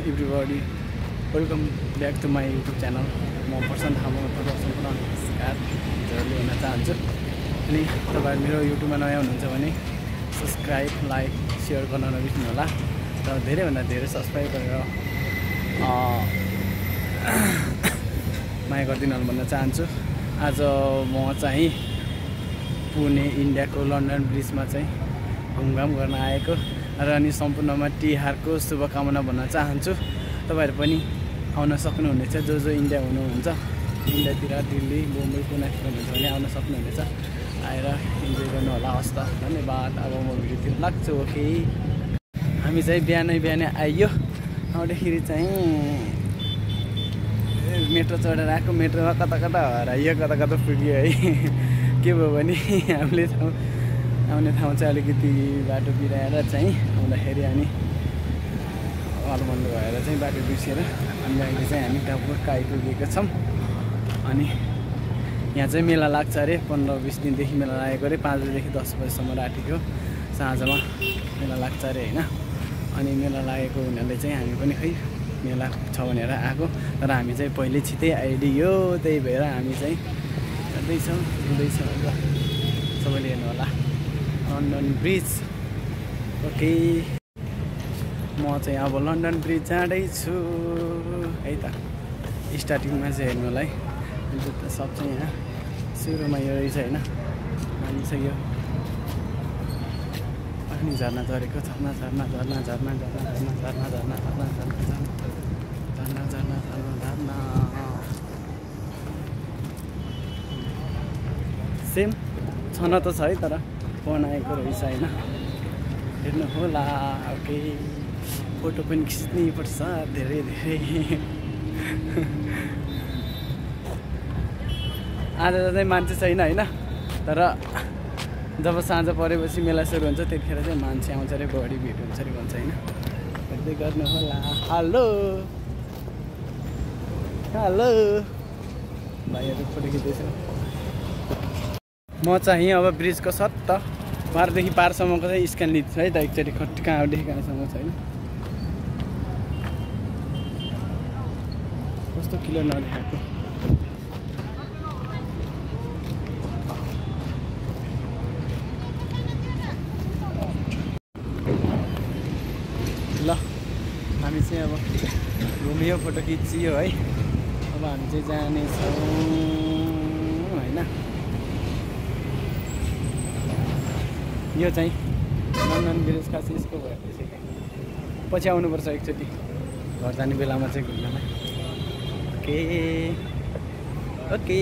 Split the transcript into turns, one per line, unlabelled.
everybody, welcome back to my YouTube channel. म प्रशान्त थापाको सम्पूर्ण नमस्कार हुन चाहन्छु। अनि तपाईहरु मेरो युट्युबमा नयाँ हुनुहुन्छ भने सब्स्क्राइब, लाइक, शेयर गर्न नबिर्सनु होला। र धेरै भन्दा धेरै सब्स्क्राइब गरेर माया गरिदिनु भन्न चाहन्छु। आज म चाहिँ पुणे इन्डियाको लन्डन ब्रिजमा चाहिँ घुमघाम गर्न आएको र अनि सम्पूर्णमा तिहारको शुभकामना भन्न चाहन्छु। तपाईहरु पनि आउन सक्नुहुनेछ, जो इन्डिया हुनुहुन्छ, इन्डियातिर दिल्ली, मुम्बई, पुणेतिर हुनुहुन्छ भने आउन सक्नुहुनेछ। आएर इन्जोय गर्नु होला। हस् त, धन्यवाद। अब म भिडियोतिर लाग्छु। ओके, हामी चाहिँ बिहानै आइयो। आउँदाखेरि चाहिँ मेट्रो चढेर आएको। मेट्रोमा कता हराइयो, कता पुग्यो है। के भयो भने हामीले आउने ठाउँ चाहिँ अलिकति बाटो बिराएर चाहिँ आउँदाखेरि हामी अलमल्लो भएर चाहिँ बाटो बिर्सेर अनि अहिले चाहिँ हामी टापुर आइपुगेका छौँ। अनि यहाँ चाहिँ मेला लाग्छ अरे। 15-20 दिनदेखि मेला लागेको अरे। 5 बजेदेखि 10 बजेसम्म रातिको साँझमा मेला लाग्छ अरे होइन। अनि मेला लागेको हुनाले चाहिँ हामी पनि खै मेला छ भनेर आएको। तर हामी चाहिँ पहिले छिटै आइदियो, त्यही भएर हामी चाहिँ जाँदैछौँ। ल सबैले हेर्नु होला लन्डन ब्रिज। ओके, म चाहिँ अब लन्डन ब्रिज जाँदैछु है त। स्टार्टिङमा चाहिँ हेर्नु होला है, जुत्ता सब चाहिँ यहाँ सुरुमा यो रहेछ होइन। मानिन्छ यो अनि झर्ना झरेको झर्ना सेम छन त छ है, तर बनाएको रहेछ होइन। हेर्नु होला। ओके, फोटो पनि खिच्नै पर्छ धेरै। आज चाहिँ मान्छे छैन होइन, तर जब साँझ परेपछि मेला सुरु हुन्छ त्यतिखेर चाहिँ मान्छे आउँछ अरे, बढी भिड हुन्छ अरे भन्छ होइन। हेर्दै गर्नु होला। हेलो भाइहरू फोटो खिच्दैछ। म चाहिँ अब ब्रिजको सट्ट पारदेखि पारसम्मको चाहिँ स्क्यान लिन्छु है त एकचोटि। कहाँदेखि कहाँसम्म छ होइन। कस्तो क्लियर नदेखाएको। ल हामी चाहिँ अब घुमियो, फोटो खिचियो है। अब हामी चाहिँ जानेछौँ होइन। यो चाहिँ लन्डन ब्रिज खास यसको भयो। पछि आउनुपर्छ एकचोटि घर जाने बेलामा चाहिँ घुम्नलाई। ओके।